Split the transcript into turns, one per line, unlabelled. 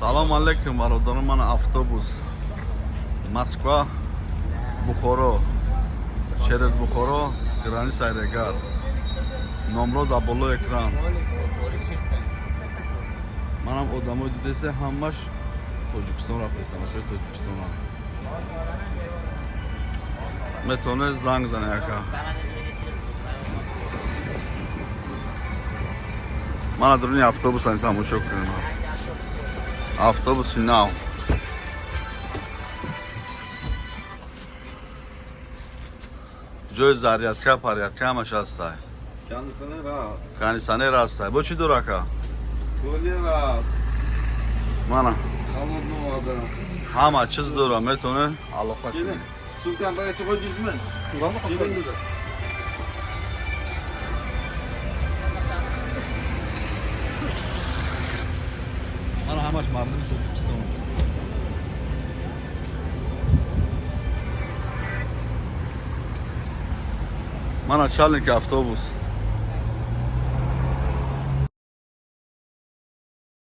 Салом алейкум, бародарон. Ман автобус Москва Бухоро, через Бухоро, граница Регар. Номро дар болои экран. Манам одамои дидесе, ҳамаш Тоҷикистон рафтестам, ашои Тоҷикистона. Метавонед занг зане, ака. Мана дуруни автобусани тамошо кунем. Автобуси нав. Ҷои зарядка, порядка ҳамаш ҳастай.
Кондиционер аст.
Кондиционер ҳастай. Бо чӣ дор, ака?
Туалет аст.
Мана.
Холодная вода.
Ҳама чиз дора, метавонед алоқа
Келин.
кунед.
Султан багача qo'ydingizmi? Kelin dedi.
Мана, ҳамаш мардуми Тоҷикистон. Мана начальники автобус.